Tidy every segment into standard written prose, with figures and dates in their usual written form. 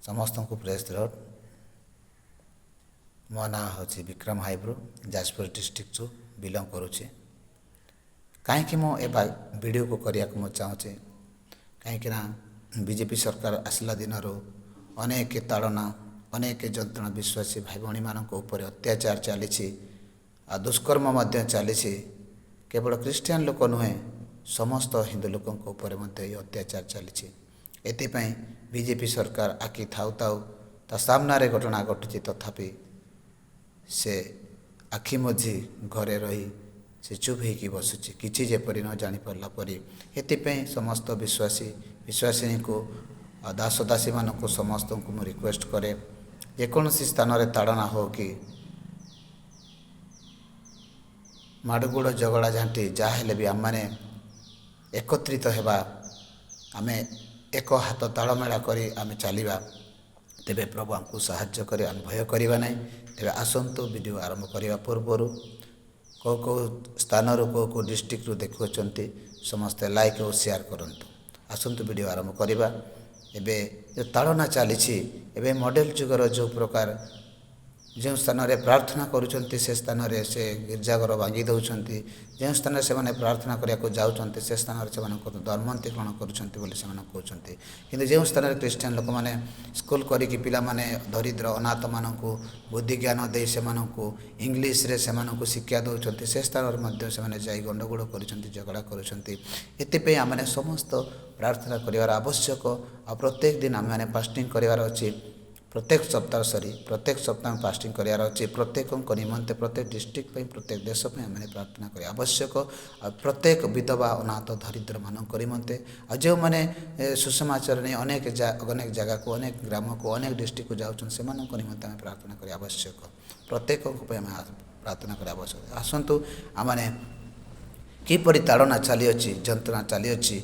ସମସ୍ତଙ୍କୁ ପ୍ରେଜ୍ ଦ ଲର୍ଡ଼। ମୋ ନାଁ ହେଉଛି ବିକ୍ରମ ହାଇବ୍ରୋ, ଯାଜପୁର ଡିଷ୍ଟ୍ରିକ୍ଟରୁ ବିଲଙ୍ଗ କରୁଛି। କାହିଁକି ମୁଁ ଏ ଭିଡ଼ିଓକୁ କରିବାକୁ ମୁଁ ଚାହୁଁଛି? କାହିଁକିନା ବିଜେପି ସରକାର ଆସିଲା ଦିନରୁ ଅନେକ ତାଡ଼ନା, ଅନେକ ଯନ୍ତ୍ରଣା, ବିଶ୍ୱାସୀ ଭାଇ ଭଉଣୀମାନଙ୍କ ଉପରେ ଅତ୍ୟାଚାର ଚାଲିଛି ଆଉ ଦୁଷ୍କର୍ମ ମଧ୍ୟ ଚାଲିଛି। କେବଳ ଖ୍ରୀଷ୍ଟିଆନ ଲୋକ ନୁହେଁ, ସମସ୍ତ ହିନ୍ଦୁ ଲୋକଙ୍କ ଉପରେ ମଧ୍ୟ ଏହି ଅତ୍ୟାଚାର ଚାଲିଛି। ଏଥିପାଇଁ ବିଜେପି ସରକାର ଆଖି ଥାଉ ଥାଉ ତା ସାମ୍ନାରେ ଘଟଣା ଘଟୁଛି, ତଥାପି ସେ ଆଖି ମଝି ଘରେ ରହି ସେ ଚୁପ୍ ହେଇକି ବସୁଛି, କିଛି ଯେପରି ନ ଜାଣିପାରିଲା ପରି। ଏଥିପାଇଁ ସମସ୍ତ ବିଶ୍ୱାସୀ ବିଶ୍ୱାସିନୀଙ୍କୁ, ଦାସ ଦାସୀମାନଙ୍କୁ, ସମସ୍ତଙ୍କୁ ମୁଁ ରିକ୍ୱେଷ୍ଟ କରେ, ଯେକୌଣସି ସ୍ଥାନରେ ତାଡ଼ନା ହେଉ କି ମାଡ଼ଗୋଳ ଝଗଡ଼ା ଝାଣ୍ଟି ଯାହା ହେଲେ ବି ଆମମାନେ ଏକତ୍ରିତ ହେବା, ଆମେ ଏକ ହାତ ତାଳମେଳା କରି ଆମେ ଚାଲିବା, ତେବେ ପ୍ରଭୁ ଆମକୁ ସାହାଯ୍ୟ କରି, ଆମେ ଭୟ କରିବା ନାହିଁ। ତେବେ ଆସନ୍ତୁ, ଭିଡ଼ିଓ ଆରମ୍ଭ କରିବା ପୂର୍ବରୁ କେଉଁ କେଉଁ ସ୍ଥାନରୁ, କେଉଁ କେଉଁ ଡିଷ୍ଟ୍ରିକ୍ଟରୁ ଦେଖୁଅଛନ୍ତି, ସମସ୍ତେ ଲାଇକ୍ ଓ ସେୟାର କରନ୍ତୁ। ଆସନ୍ତୁ ଭିଡ଼ିଓ ଆରମ୍ଭ କରିବା। ଏବେ ଯେଉଁ ତାଡ଼ନା ଚାଲିଛି, ଏବେ ମଡ଼େଲ ଯୁଗର ଯେଉଁ ପ୍ରକାର, ଯେଉଁ ସ୍ଥାନରେ ପ୍ରାର୍ଥନା କରୁଛନ୍ତି ସେ ସ୍ଥାନରେ ସେ ଗିର୍ଜାଘର ଭାଙ୍ଗି ଦେଉଛନ୍ତି, ଯେଉଁ ସ୍ଥାନରେ ସେମାନେ ପ୍ରାର୍ଥନା କରିବାକୁ ଯାଉଛନ୍ତି ସେ ସ୍ଥାନରେ ସେମାନଙ୍କୁ ଧର୍ମାନ୍ତରୀକରଣ କରୁଛନ୍ତି ବୋଲି ସେମାନେ କହୁଛନ୍ତି। କିନ୍ତୁ ଯେଉଁ ସ୍ଥାନରେ ଖ୍ରୀଷ୍ଟିଆନ ଲୋକମାନେ ସ୍କୁଲ କରିକି ପିଲାମାନେ ଦରିଦ୍ର ଅନାଥମାନଙ୍କୁ ବୁଦ୍ଧି ଜ୍ଞାନ ଦେଇ ସେମାନଙ୍କୁ ଇଂଲିଶରେ ସେମାନଙ୍କୁ ଶିକ୍ଷା ଦେଉଛନ୍ତି, ସେ ସ୍ଥାନରେ ମଧ୍ୟ ସେମାନେ ଯାଇ ଗଣ୍ଡଗୋଳ କରୁଛନ୍ତି, ଝଗଡ଼ା କରୁଛନ୍ତି। ଏଥିପାଇଁ ଆମେମାନେ ସମସ୍ତ ପ୍ରାର୍ଥନା କରିବାର ଆବଶ୍ୟକ ଆଉ ପ୍ରତ୍ୟେକ ଦିନ ଆମେମାନେ ଫାଷ୍ଟିଂ କରିବାର ଅଛି। ପ୍ରତ୍ୟେକ ସପ୍ତାହ ସରି ପ୍ରତ୍ୟେକ ସପ୍ତାହ ଆମେ ଫାଷ୍ଟିଂ କରିବାର ଅଛି। ପ୍ରତ୍ୟେକଙ୍କ ନିମନ୍ତେ, ପ୍ରତ୍ୟେକ ଡିଷ୍ଟ୍ରିକ୍ଟ ପାଇଁ, ପ୍ରତ୍ୟେକ ଦେଶ ପାଇଁ ଆମେ ପ୍ରାର୍ଥନା କରିବା ଆବଶ୍ୟକ। ଆଉ ପ୍ରତ୍ୟେକ ବିଧବା, ଅନାଥ, ଦରିଦ୍ରମାନଙ୍କ ନିମନ୍ତେ, ଆଉ ଯେଉଁମାନେ ସୁସମାଚାର ନେଇ ଅନେକ ଅନେକ ଜାଗାକୁ, ଅନେକ ଗ୍ରାମକୁ, ଅନେକ ଡିଷ୍ଟ୍ରିକ୍ଟକୁ ଯାଉଛନ୍ତି, ସେମାନଙ୍କ ନିମନ୍ତେ ଆମେ ପ୍ରାର୍ଥନା କରିବା ଆବଶ୍ୟକ। ପ୍ରତ୍ୟେକଙ୍କ ପାଇଁ ଆମେ ପ୍ରାର୍ଥନା କରିବା ଆବଶ୍ୟକ। ଆସନ୍ତୁ ଆମମାନେ କିପରି ତାଡ଼ନା ଚାଲିଅଛି, ଯନ୍ତ୍ରଣା ଚାଲିଅଛି,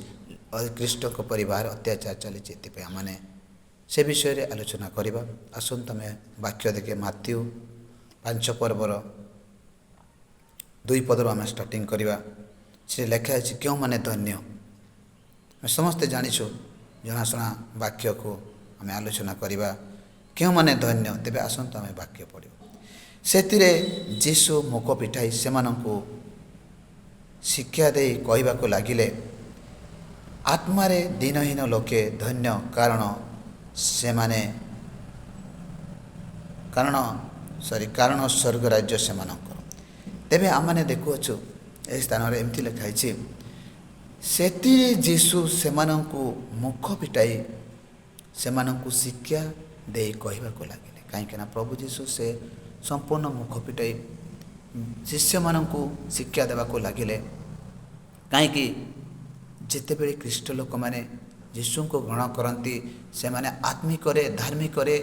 ଖ୍ରୀଷ୍ଟଙ୍କ ପରିବାର ଅତ୍ୟାଚାର ଚାଲିଛି, ଏଥିପାଇଁ ଆମମାନେ ସେ ବିଷୟରେ ଆଲୋଚନା କରିବା। ଆସନ୍ତୁ ଆମେ ବାକ୍ୟ ଦେଖେ, ମାଥ୍ୟୁ 5 ପର୍ବର 2 ପଦରୁ ଆମେ ଷ୍ଟାର୍ଟିଂ କରିବା। ସେ ଲେଖା ହେଇଛି, କେଉଁମାନେ ଧନ୍ୟ? ଆମେ ସମସ୍ତେ ଜାଣିଛୁ, ଜଣାଶୁଣା ବାକ୍ୟକୁ ଆମେ ଆଲୋଚନା କରିବା, କେଉଁମାନେ ଧନ୍ୟ। ତେବେ ଆସନ୍ତୁ ଆମେ ବାକ୍ୟ ପଢ଼ିବା। ସେଥିରେ ଯୀଶୁ ମୁଖ ପିଠାଇ ସେମାନଙ୍କୁ ଶିକ୍ଷା ଦେଇ କହିବାକୁ ଲାଗିଲେ, ଆତ୍ମାରେ ଦୀନହୀନ ଲୋକେ ଧନ୍ୟ, କାରଣ ସେମାନେ କାରଣ ସରି କାରଣ ସ୍ୱର୍ଗ ରାଜ୍ୟ ସେମାନଙ୍କର। ତେବେ ଆମମାନେ ଦେଖୁଅଛୁ ଏହି ସ୍ଥାନରେ ଏମିତି ଲେଖା ହେଇଛି, ସେଥିରେ ଯୀଶୁ ସେମାନଙ୍କୁ ମୁଖ ଫିଟାଇ ସେମାନଙ୍କୁ ଶିକ୍ଷା ଦେଇ କହିବାକୁ ଲାଗିଲେ। କାହିଁକିନା ପ୍ରଭୁ ଯୀଶୁ ସେ ସମ୍ପୂର୍ଣ୍ଣ ମୁଖ ଫିଟାଇ ଶିଷ୍ୟମାନଙ୍କୁ ଶିକ୍ଷା ଦେବାକୁ ଲାଗିଲେ। କାହିଁକି ଯେତେବେଳେ ଖ୍ରୀଷ୍ଟ ଲୋକମାନେ ଯୀଶୁଙ୍କୁ ଗ୍ରହଣ କରନ୍ତି, ସେମାନେ ଆତ୍ମିକରେ, ଧାର୍ମିକରେ,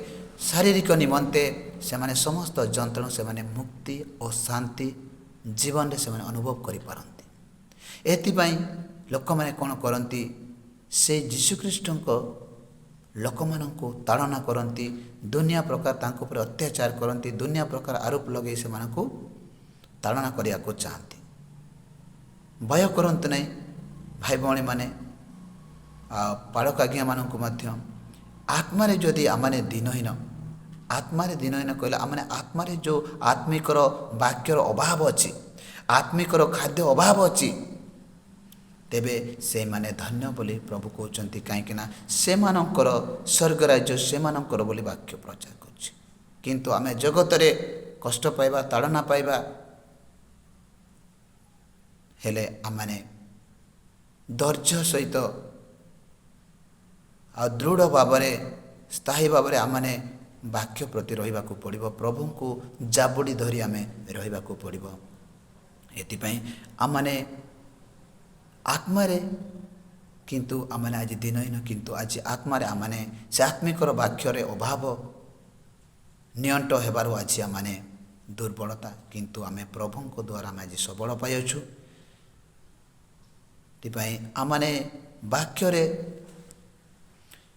ଶାରୀରିକ ନିମନ୍ତେ ସେମାନେ ସମସ୍ତ ଯନ୍ତ୍ରଣା ସେମାନେ ମୁକ୍ତି ଓ ଶାନ୍ତି ଜୀବନରେ ସେମାନେ ଅନୁଭବ କରିପାରନ୍ତି। ଏଥିପାଇଁ ଲୋକମାନେ କ'ଣ କରନ୍ତି? ସେ ଯୀଶୁଖ୍ରୀଷ୍ଟଙ୍କ ଲୋକମାନଙ୍କୁ ତାଡ଼ନା କରନ୍ତି, ଦୁନିଆ ପ୍ରକାର ତାଙ୍କ ଉପରେ ଅତ୍ୟାଚାର କରନ୍ତି, ଦୁନିଆ ପ୍ରକାର ଆରୋପ ଲଗାଇ ସେମାନଙ୍କୁ ତାଡ଼ନା କରିବାକୁ ଚାହାନ୍ତି। ଭୟ କରନ୍ତୁ ନାହିଁ ଭାଇ ଭଉଣୀମାନେ, ଆଉ ପାଳକ ଆଜ୍ଞାମାନଙ୍କୁ ମଧ୍ୟ। ଆତ୍ମାରେ ଯଦି ଆମମାନେ ଦିନହୀନ, ଆତ୍ମାରେ ଦିନହୀନ କହିଲେ ଆମମାନେ ଆତ୍ମାରେ ଯେଉଁ ଆତ୍ମିକର ବାକ୍ୟର ଅଭାବ ଅଛି, ଆତ୍ମିକର ଖାଦ୍ୟ ଅଭାବ ଅଛି, ତେବେ ସେମାନେ ଧନ୍ୟ ବୋଲି ପ୍ରଭୁ କହୁଛନ୍ତି। କାହିଁକିନା ସେମାନଙ୍କର ସ୍ୱର୍ଗ ରାଜ୍ୟ ସେମାନଙ୍କର ବୋଲି ବାକ୍ୟ ପ୍ରଚାର କରୁଛି। କିନ୍ତୁ ଆମେ ଜଗତରେ କଷ୍ଟ ପାଇବା, ତାଡ଼ନା ପାଇବା, ହେଲେ ଆମମାନେ ଧୈର୍ଯ୍ୟ ସହିତ ଆଉ ଦୃଢ଼ ଭାବରେ, ସ୍ଥାୟୀ ଭାବରେ ଆମମାନେ ବାକ୍ୟ ପ୍ରତି ରହିବାକୁ ପଡ଼ିବ। ପ୍ରଭୁଙ୍କୁ ଜାବୁଡ଼ି ଧରି ଆମେ ରହିବାକୁ ପଡ଼ିବ। ଏଥିପାଇଁ ଆମମାନେ ଆତ୍ମାରେ କିନ୍ତୁ ଆମମାନେ ଆଜି ଦିନହୀନ, କିନ୍ତୁ ଆଜି ଆତ୍ମାରେ ଆମମାନେ ସେ ଆତ୍ମିକର ବାକ୍ୟରେ ଅଭାବ ନିଅଣ୍ଟ ହେବାରୁ ଆଜି ଆମମାନେ ଦୁର୍ବଳତା, କିନ୍ତୁ ଆମେ ପ୍ରଭୁଙ୍କ ଦ୍ୱାରା ଆମେ ଆଜି ସବଳ ପାଇଅଛୁ। ଏଥିପାଇଁ ଆମମାନେ ବାକ୍ୟରେ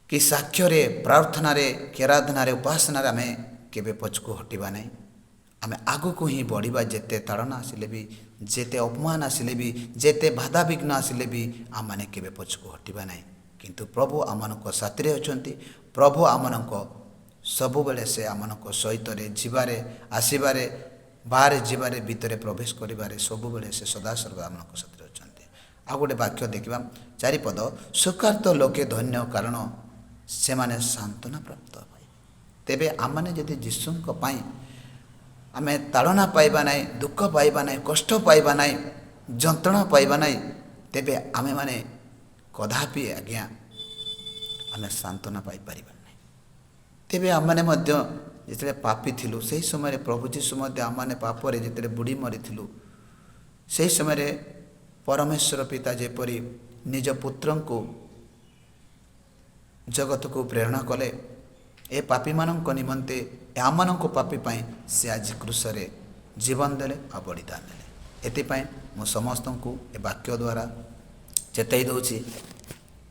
କି ସାକ୍ଷ୍ୟରେ, ପ୍ରାର୍ଥନାରେ କି ଆରାଧନାରେ, ଉପାସନାରେ ଆମେ କେବେ ପଛକୁ ହଟିବା ନାହିଁ। ଆମେ ଆଗକୁ ହିଁ ବଢ଼ିବା। ଯେତେ ତାଡ଼ନା ଆସିଲେ ବି, ଯେତେ ଅପମାନ ଆସିଲେ ବି, ଯେତେ ବାଧାବିଘ୍ନ ଆସିଲେ ବି ଆମମାନେ କେବେ ପଛକୁ ହଟିବା ନାହିଁ। କିନ୍ତୁ ପ୍ରଭୁ ଆମମାନଙ୍କ ସାଥିରେ ଅଛନ୍ତି। ପ୍ରଭୁ ଆମମାନଙ୍କ ସବୁବେଳେ ସେ ଆମମାନଙ୍କ ସହିତରେ ଯିବାରେ, ଆସିବାରେ, ବାହାରେ ଯିବାରେ, ଭିତରେ ପ୍ରବେଶ କରିବାରେ ସବୁବେଳେ ସେ ସଦାସର୍ବଦା ଆମମାନଙ୍କ ସାଥିରେ ଅଛନ୍ତି। ଆଉ ଗୋଟେ ବାକ୍ୟ ଦେଖିବା, 4 ପଦ, ଶୋକାର୍ତ୍ତ ଲୋକେ ଧନ୍ୟ, କାରଣ ସେମାନେ ସାନ୍ତ୍ୱନା ପ୍ରାପ୍ତ ପାଇବେ। ତେବେ ଆମମାନେ ଯଦି ଯୀଶୁଙ୍କ ପାଇଁ ଆମେ ତାଡ଼ନା ପାଇବା ନାହିଁ, ଦୁଃଖ ପାଇବା ନାହିଁ, କଷ୍ଟ ପାଇବା ନାହିଁ, ଯନ୍ତ୍ରଣା ପାଇବା ନାହିଁ, ତେବେ ଆମେମାନେ କଦାପି ଆଜ୍ଞା ଆମେ ସାନ୍ତ୍ୱନା ପାଇପାରିବା ନାହିଁ। ତେବେ ଆମମାନେ ମଧ୍ୟ ଯେତେବେଳେ ପାପୀ ଥିଲୁ, ସେହି ସମୟରେ ପ୍ରଭୁ ଯୀଶୁ ମଧ୍ୟ ଆମମାନେ ପାପରେ ଯେତେବେଳେ ବୁଡ଼ି ମରିଥିଲୁ, ସେହି ସମୟରେ ପରମେଶ୍ୱର ପିତା ଯେପରି ନିଜ ପୁତ୍ରଙ୍କୁ ଜଗତକୁ ପ୍ରେରଣା କଲେ ଏ ପାପୀମାନଙ୍କ ନିମନ୍ତେ, ଆମମାନଙ୍କ ପାପୀ ପାଇଁ ସେ ଆଜି କ୍ରୁଶରେ ଜୀବନ ଦେଲେ ଆଉ ବଳିଦାନ ଦେଲେ। ଏଥିପାଇଁ ମୁଁ ସମସ୍ତଙ୍କୁ ଏ ବାକ୍ୟ ଦ୍ୱାରା ଚେତାଇ ଦେଉଛି,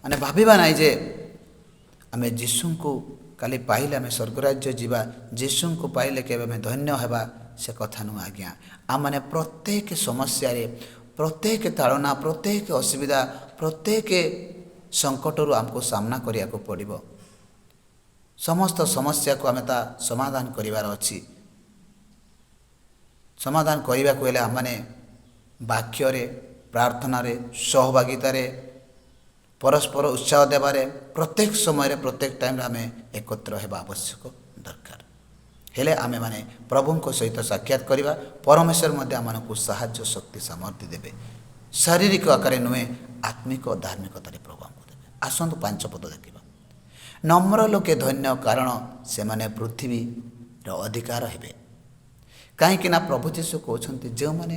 ମାନେ ଭାବିବା ନାହିଁ ଯେ ଆମେ ଯୀଶୁଙ୍କୁ କାଲି ପାଇଲେ ଆମେ ସ୍ୱର୍ଗରାଜ୍ୟ ଯିବା, ଯୀଶୁଙ୍କୁ ପାଇଲେ କେବେ ଆମେ ଧନ୍ୟ ହେବା, ସେ କଥା ନୁହେଁ ଆଜ୍ଞା। ଆମମାନେ ପ୍ରତ୍ୟେକ ସମସ୍ୟାରେ, ପ୍ରତ୍ୟେକ ତାଡ଼ନା, ପ୍ରତ୍ୟେକ ଅସୁବିଧା, ପ୍ରତ୍ୟେକ ସଙ୍କଟରୁ ଆମକୁ ସାମ୍ନା କରିବାକୁ ପଡ଼ିବ। ସମସ୍ତ ସମସ୍ୟାକୁ ଆମେ ତା ସମାଧାନ କରିବାର ଅଛି। ସମାଧାନ କରିବାକୁ ହେଲେ ଆମମାନେ ବାକ୍ୟରେ, ପ୍ରାର୍ଥନାରେ, ସହଭାଗିତାରେ, ପରସ୍ପର ଉତ୍ସାହ ଦେବାରେ, ପ୍ରତ୍ୟେକ ସମୟରେ, ପ୍ରତ୍ୟେକ ଟାଇମ୍ରେ ଆମେ ଏକତ୍ର ହେବା ଆବଶ୍ୟକ ଦରକାର। ହେଲେ ଆମେମାନେ ପ୍ରଭୁଙ୍କ ସହିତ ସାକ୍ଷାତ କରିବା, ପରମେଶ୍ୱର ମଧ୍ୟ ଆମମାନଙ୍କୁ ସାହାଯ୍ୟ, ଶକ୍ତି, ସାମର୍ଥ୍ୟ ଦେବେ। ଶାରୀରିକ ଆକାରରେ ନୁହେଁ, ଆତ୍ମିକ ଧାର୍ମିକତାରେ ପ୍ରଭୁ ଆମକୁ ଦେବେ। ଆସନ୍ତୁ 5 ପଦ ଦେଖିବା। ନମ୍ର ଲୋକେ ଧନ୍ୟ, କାରଣ ସେମାନେ ପୃଥିବୀର ଅଧିକାର ହେବେ। କାହିଁକିନା ପ୍ରଭୁ ଯୀଶୁ କହୁଛନ୍ତି ଯେଉଁମାନେ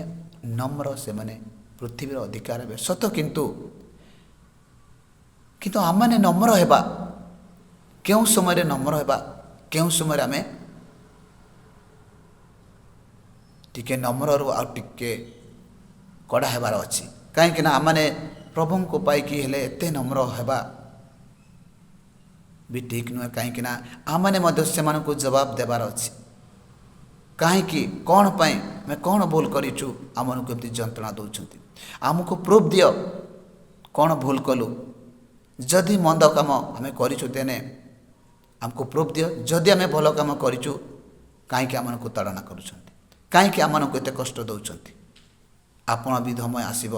ନମ୍ର ସେମାନେ ପୃଥିବୀର ଅଧିକାର ହେବେ ସତ, କିନ୍ତୁ ଆମମାନେ ନମ୍ର ହେବା କେଉଁ ସମୟରେ? ନମ୍ର ହେବା କେଉଁ ସମୟରେ? ଆମେ ଟିକେ ନମ୍ରରୁ ଆଉ ଟିକେ କଡ଼ା ହେବାର ଅଛି। କାହିଁକିନା ଆମମାନେ ପ୍ରଭୁଙ୍କୁ ପାଇକି ହେଲେ ଏତେ ନମ୍ର ହେବା ବି ଠିକ୍ ନୁହେଁ। କାହିଁକିନା ଆମମାନେ ମଧ୍ୟ ସେମାନଙ୍କୁ ଜବାବ ଦେବାର ଅଛି। କାହିଁକି, କ'ଣ ପାଇଁ ଆମେ କ'ଣ ଭୁଲ କରିଛୁ, ଆମମାନଙ୍କୁ ଏମିତି ଯନ୍ତ୍ରଣା ଦେଉଛନ୍ତି, ଆମକୁ ପ୍ରୁଫ୍ ଦିଅ କ'ଣ ଭୁଲ କଲୁ। ଯଦି ମନ୍ଦ କାମ ଆମେ କରିଛୁ ତେନେ ଆମକୁ ପ୍ରୁଫ୍ ଦିଅ, ଯଦି ଆମେ ଭଲ କାମ କରିଛୁ କାହିଁକି ଆମମାନଙ୍କୁ ତାଡ଼ନା କରୁଛନ୍ତି, କାହିଁକି ଆମମାନଙ୍କୁ ଏତେ କଷ୍ଟ ଦେଉଛନ୍ତି। ଆପଣ ବିଧମୟ ଆସିବ,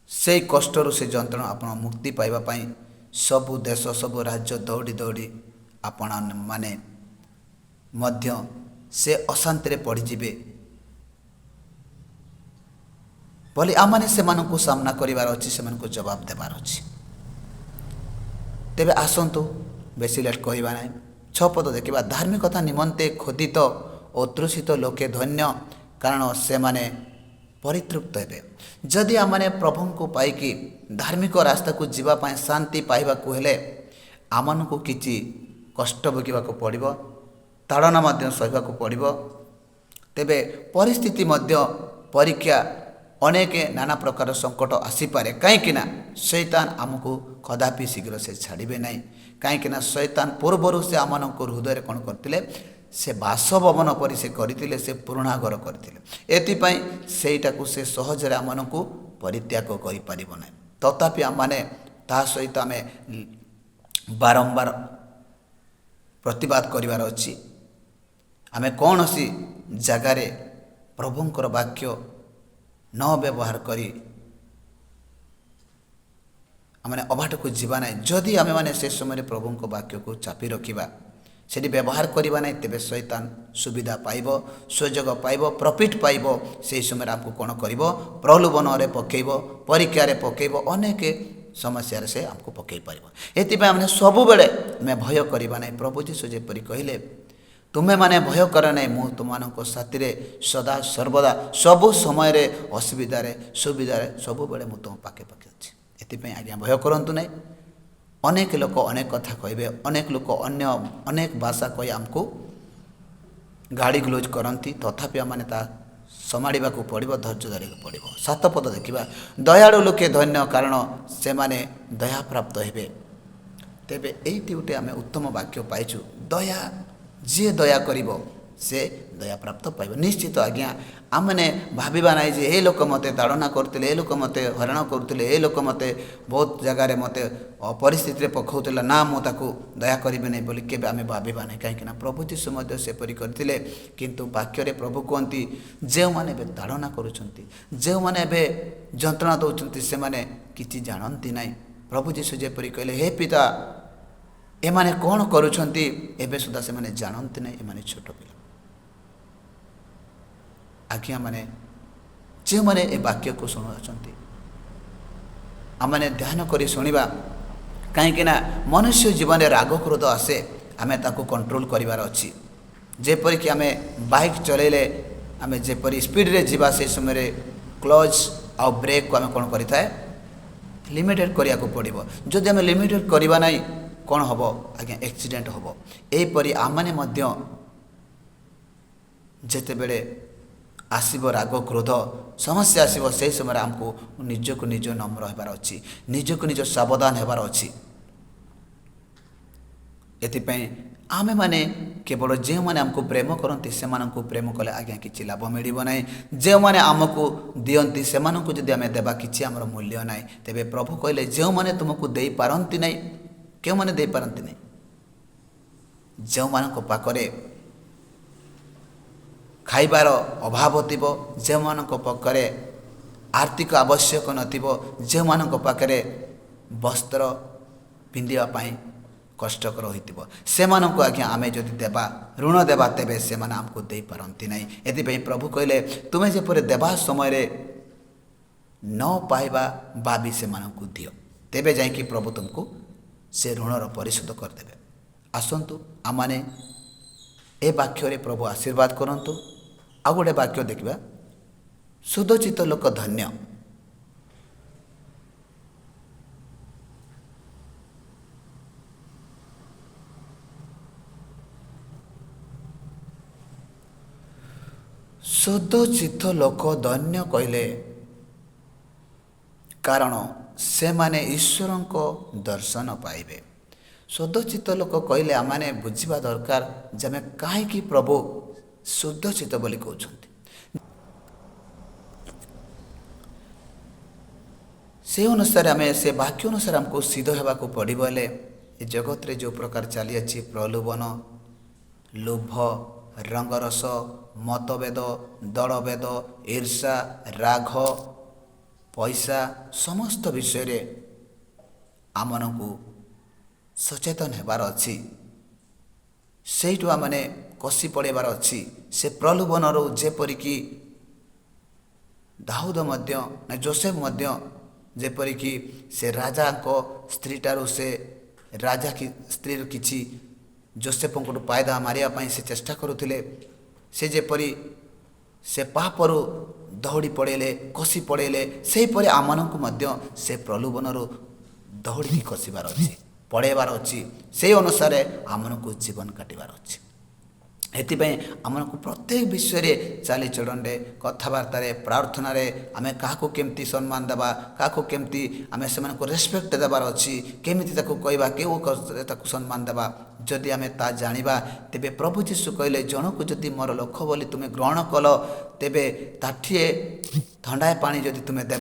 ସେଇ କଷ୍ଟରୁ, ସେ ଯନ୍ତ୍ରଣା ଆପଣ ମୁକ୍ତି ପାଇବା ପାଇଁ ସବୁ ଦେଶ, ସବୁ ରାଜ୍ୟ ଦୌଡ଼ି ଦୌଡ଼ି ଆପଣ ମାନେ ମଧ୍ୟ ସେ ଅଶାନ୍ତିରେ ପଡ଼ିଯିବେ ବୋଲି ଆମମାନେ ସେମାନଙ୍କୁ ସାମ୍ନା କରିବାର ଅଛି, ସେମାନଙ୍କୁ ଜବାବ ଦେବାର ଅଛି। ତେବେ ଆସନ୍ତୁ ବେଶୀ ଲେଟ୍ କହିବା ନାହିଁ। 6 ପଦ ଦେଖିବା। ଧାର୍ମିକତା ନିମନ୍ତେ ଖୋଦିତ ଓ ତୃଷିତ ଲୋକେ ଧନ୍ୟ, କାରଣ ସେମାନେ ପରିତୃପ୍ତ ହେବେ। ଯଦି ଆମମାନେ ପ୍ରଭୁଙ୍କୁ ପାଇକି ଧାର୍ମିକ ରାସ୍ତାକୁ ଯିବା ପାଇଁ ଶାନ୍ତି ପାଇବାକୁ ହେଲେ ଆମମାନଙ୍କୁ କିଛି କଷ୍ଟ ଭୋଗିବାକୁ ପଡ଼ିବ, ତାଡ଼ନା ମଧ୍ୟ ସହିବାକୁ ପଡ଼ିବ। ତେବେ ପରିସ୍ଥିତି ମଧ୍ୟ ପରୀକ୍ଷା, ଅନେକ ନାନା ପ୍ରକାର ସଙ୍କଟ ଆସିପାରେ। କାହିଁକିନା ଶୈତାନ ଆମକୁ କଦାପି ଶୀଘ୍ର ସେ ଛାଡ଼ିବେ ନାହିଁ। କାହିଁକିନା ଶୈତାନ ପୂର୍ବରୁ ସେ ଆମମାନଙ୍କ ହୃଦୟରେ କ'ଣ କରିଥିଲେ, ସେ ବାସଭବନ ପରି ସେ କରିଥିଲେ, ସେ ପୁରୁଣା ଘର କରିଥିଲେ। ଏଥିପାଇଁ ସେଇଟାକୁ ସେ ସହଜରେ ଆମମାନଙ୍କୁ ପରିତ୍ୟାଗ କରିପାରିବ ନାହିଁ। ତଥାପି ଆମମାନେ ତା ସହିତ ଆମେ ବାରମ୍ବାର ପ୍ରତିବାଦ କରିବାର ଅଛି। ଆମେ କୌଣସି ଜାଗାରେ ପ୍ରଭୁଙ୍କର ବାକ୍ୟ ନ ବ୍ୟବହାର କରି ଆମେ ଅବାଟକୁ ଯିବା ନାହିଁ। ଯଦି ଆମେମାନେ ସେ ସମୟରେ ପ୍ରଭୁଙ୍କ ବାକ୍ୟକୁ ଚାପି ରଖିବା, ସେଠି ବ୍ୟବହାର କରିବା ନାହିଁ, ତେବେ ଶୈତାନ ସୁବିଧା ପାଇବ, ସୁଯୋଗ ପାଇବ, ପ୍ରଫିଟ୍ ପାଇବ। ସେହି ସମୟରେ ଆମକୁ କ'ଣ କରିବ? ପ୍ରଲୋଭନରେ ପକାଇବ, ପରୀକ୍ଷାରେ ପକାଇବ, ଅନେକ ସମସ୍ୟାରେ ସେ ଆମକୁ ପକାଇ ପାରିବ। ଏଥିପାଇଁ ଆମେ ସବୁବେଳେ ଆମେ ଭୟ କରିବା ନାହିଁ। ପ୍ରଭୁ ଯୀଶୁ ଯେପରି କହିଲେ, ତୁମେମାନେ ଭୟ କର ନାହିଁ, ମୁଁ ତୁମମାନଙ୍କ ସାଥିରେ ସଦା ସର୍ବଦା ସବୁ ସମୟରେ, ଅସୁବିଧାରେ ସୁବିଧାରେ ସବୁବେଳେ ମୁଁ ତୁମ ପାଖେ ପାଖେ ଅଛି। ଏଥିପାଇଁ ଆଜ୍ଞା ଭୟ କରନ୍ତୁ ନାହିଁ। ଅନେକ ଲୋକ ଅନେକ କଥା କହିବେ, ଅନେକ ଲୋକ ଅନ୍ୟ ଅନେକ ଭାଷା କହି ଆମକୁ ଗାଳି ଗୁଲଜ କରନ୍ତି, ତଥାପି ଆମମାନେ ତା ସମାଳିବାକୁ ପଡ଼ିବ, ଧୈର୍ଯ୍ୟ ଧରିବାକୁ ପଡ଼ିବ। 7 ପଦ ଦେଖିବା। ଦୟାଳୁ ଲୋକେ ଧନ୍ୟ, କାରଣ ସେମାନେ ଦୟାପ୍ରାପ୍ତ ହେବେ। ତେବେ ଏଇଠି ଗୋଟେ ଆମେ ଉତ୍ତମ ବାକ୍ୟ ପାଇଛୁ, ଦୟା, ଯିଏ ଦୟା କରିବ ସେ ଦୟାପ୍ରାପ୍ତ ପାଇବ ନିଶ୍ଚିତ। ଆଜ୍ଞା, ଆମେମାନେ ଭାବିବା ନାହିଁ ଯେ ଏ ଲୋକ ମୋତେ ତାଡ଼ନା କରୁଥିଲେ, ଏ ଲୋକ ମୋତେ ହଇରାଣ କରୁଥିଲେ, ଏ ଲୋକ ମୋତେ ବହୁତ ଜାଗାରେ ମୋତେ ପରିସ୍ଥିତିରେ ପକାଉଥିଲା, ନା ମୁଁ ତାକୁ ଦୟା କରିବି ନାହିଁ ବୋଲି କେବେ ଆମେ ଭାବିବା ନାହିଁ। କାହିଁକିନା ପ୍ରଭୁ ଯୀଶୁ ମଧ୍ୟ ସେପରି କରିଥିଲେ। କିନ୍ତୁ ବାକ୍ୟରେ ପ୍ରଭୁ କୁହନ୍ତି, ଯେଉଁମାନେ ଏବେ ତାଡ଼ନା କରୁଛନ୍ତି, ଯେଉଁମାନେ ଏବେ ଯନ୍ତ୍ରଣା ଦେଉଛନ୍ତି, ସେମାନେ କିଛି ଜାଣନ୍ତି ନାହିଁ। ପ୍ରଭୁ ଯୀଶୁ ଯେପରି କହିଲେ, ହେ ପିତା, ଏମାନେ କ'ଣ କରୁଛନ୍ତି ଏବେ ସୁଦ୍ଧା ସେମାନେ ଜାଣନ୍ତି ନାହିଁ, ଏମାନେ ଛୋଟ ପିଲା। ଆଜ୍ଞା ମାନେ, ଯେଉଁମାନେ ଏ ବାକ୍ୟକୁ ଶୁଣୁଅଛନ୍ତି, ଆମମାନେ ଧ୍ୟାନ କରି ଶୁଣିବା। କାହିଁକିନା ମନୁଷ୍ୟ ଜୀବନରେ ରାଗ କ୍ରୋଧ ଆସେ, ଆମେ ତାକୁ କଣ୍ଟ୍ରୋଲ କରିବାର ଅଛି। ଯେପରିକି ଆମେ ବାଇକ୍ ଚଲେଇଲେ ଆମେ ଯେପରି ସ୍ପିଡ଼ରେ ଯିବା, ସେହି ସମୟରେ କ୍ଲଚ୍ ଆଉ ବ୍ରେକ୍କୁ ଆମେ କ'ଣ କରିଥାଏ, ଲିମିଟେଡ଼ କରିବାକୁ ପଡ଼ିବ। ଯଦି ଆମେ ଲିମିଟେଡ଼ କରିବା ନାହିଁ, କ'ଣ ହେବ ଆଜ୍ଞା? ଆକ୍ସିଡେଣ୍ଟ ହେବ। ଏହିପରି ଆମମାନେ ମଧ୍ୟ ଯେତେବେଳେ ଆସିବ ରାଗ କ୍ରୋଧ ସମସ୍ୟା ଆସିବ, ସେହି ସମୟରେ ଆମକୁ ନିଜକୁ ନିଜ ନମ୍ର ହେବାର ଅଛି, ନିଜକୁ ନିଜ ସାବଧାନ ହେବାର ଅଛି। ଏଥିପାଇଁ ଆମେମାନେ କେବଳ ଯେଉଁମାନେ ଆମକୁ ପ୍ରେମ କରନ୍ତି ସେମାନଙ୍କୁ ପ୍ରେମ କଲେ ଆଜ୍ଞା କିଛି ଲାଭ ମିଳିବ ନାହିଁ। ଯେଉଁମାନେ ଆମକୁ ଦିଅନ୍ତି ସେମାନଙ୍କୁ ଯଦି ଆମେ ଦେବା, କିଛି ଆମର ମୂଲ୍ୟ ନାହିଁ। ତେବେ ପ୍ରଭୁ କହିଲେ, ଯେଉଁମାନେ ତୁମକୁ ଦେଇପାରନ୍ତି ନାହିଁ। କେଉଁମାନେ ଦେଇପାରନ୍ତି ନାହିଁ? ଯେଉଁମାନଙ୍କ ପାଖରେ ଖାଇବାର ଅଭାବ ଥିବ, ଯେଉଁମାନଙ୍କ ପାଖରେ ଆର୍ଥିକ ଆବଶ୍ୟକ ନଥିବ, ଯେଉଁମାନଙ୍କ ପାଖରେ ବସ୍ତ୍ର ପିନ୍ଧିବା ପାଇଁ କଷ୍ଟକର ହୋଇଥିବ, ସେମାନଙ୍କୁ ଆଜ୍ଞା ଆମେ ଯଦି ଦେବା, ଋଣ ଦେବା, ତେବେ ସେମାନେ ଆମକୁ ଦେଇପାରନ୍ତି ନାହିଁ। ଏଥିପାଇଁ ପ୍ରଭୁ କହିଲେ, ତୁମେ ଯେପରି ଦେବା ସମୟରେ ନ ପାଇବା ଭାବି ସେମାନଙ୍କୁ ଦିଅ, ତେବେ ଯାଇକି ପ୍ରଭୁ ତୁମକୁ ସେ ଋଣର ପରିଶୋଧ କରିଦେବେ। ଆସନ୍ତୁ ଆମମାନେ ଏ ବାକ୍ୟରେ ପ୍ରଭୁ ଆଶୀର୍ବାଦ କରନ୍ତୁ। ଆଉ ଗୋଟେ ବାକ୍ୟ ଦେଖିବା, ଶୁଦ୍ଧଚିତ୍ତ ଲୋକ ଧନ୍ୟ। ଶୁଦ୍ଧଚିତ୍ତ ଲୋକ ଧନ୍ୟ କହିଲେ, କାରଣ ସେମାନେ ଈଶ୍ୱରଙ୍କ ଦର୍ଶନ ପାଇବେ। ଶୁଦ୍ଧଚିତ୍ତ ଲୋକ କହିଲେ ଆମମାନେ ବୁଝିବା ଦରକାର ଯେ ଆମେ କାହିଁକି ପ୍ରଭୁ ଶୁଦ୍ଧଚିତ୍ତ ବୋଲି କହୁଛନ୍ତି। ସେ ଅନୁସାରେ ଆମେ ସେ ବାକ୍ୟ ଅନୁସାରେ ଆମକୁ ସିଦ୍ଧ ହେବାକୁ ପଡ଼ିବ। ହେଲେ ଏ ଜଗତରେ ଯେଉଁ ପ୍ରକାର ଚାଲିଅଛି ପ୍ରଲୋଭନ, ଲୋଭ, ରଙ୍ଗରସ, ମତଭେଦ, ଦଳଭେଦ, ଈର୍ଷା, ରାଗ, ପଇସା, ସମସ୍ତ ବିଷୟରେ ଆମମାନଙ୍କୁ ସଚେତନ ହେବାର ଅଛି। ସେଇଠୁ ଆମମାନେ କଷି ପଡ଼େଇବାର ଅଛି ସେ ପ୍ରଲୋଭନରୁ। ଯେପରିକି ଦାଉଦ ମଧ୍ୟ ନା ଜୋସେଫ ମଧ୍ୟ ଯେପରିକି ସେ ରାଜାଙ୍କ ସ୍ତ୍ରୀଠାରୁ, ସେ ରାଜା ସ୍ତ୍ରୀର କିଛି ଜୋସେଫଙ୍କଠୁ ପାଇଦା ମାରିବା ପାଇଁ ସେ ଚେଷ୍ଟା କରୁଥିଲେ, ସେ ଯେପରି ସେ ପାପରୁ ଦୌଡ଼ି ପଡ଼େଇଲେ, କଷି ପଡ଼େଇଲେ, ସେହିପରି ଆମମାନଙ୍କୁ ମଧ୍ୟ ସେ ପ୍ରଲୋଭନରୁ ଦୌଡ଼ିକି ଖସିବାର ଅଛି, ପଳେଇବାର ଅଛି। ସେଇ ଅନୁସାରେ ଆମମାନଙ୍କୁ ଜୀବନ କାଟିବାର ଅଛି। ଏଥିପାଇଁ ଆମମାନଙ୍କୁ ପ୍ରତ୍ୟେକ ବିଷୟରେ, ଚାଲିଚଳନରେ, କଥାବାର୍ତ୍ତାରେ, ପ୍ରାର୍ଥନାରେ ଆମେ କାହାକୁ କେମିତି ସମ୍ମାନ ଦେବା, କାହାକୁ କେମିତି ଆମେ ସେମାନଙ୍କୁ ରେସପେକ୍ଟ ଦେବାର ଅଛି, କେମିତି ତାକୁ କହିବା, କେଉଁ ତାକୁ ସମ୍ମାନ ଦେବା, ଯଦି ଆମେ ତା ଜାଣିବା, ତେବେ ପ୍ରଭୁ ଯୀଶୁ କହିଲେ, ଜଣକୁ ଯଦି ମୋର ଲୋକ ବୋଲି ତୁମେ ଗ୍ରହଣ କଲ, ତେବେ ତାଠିଏ ଥଣ୍ଡା ପାଣି ଯଦି ତୁମେ ଦେବ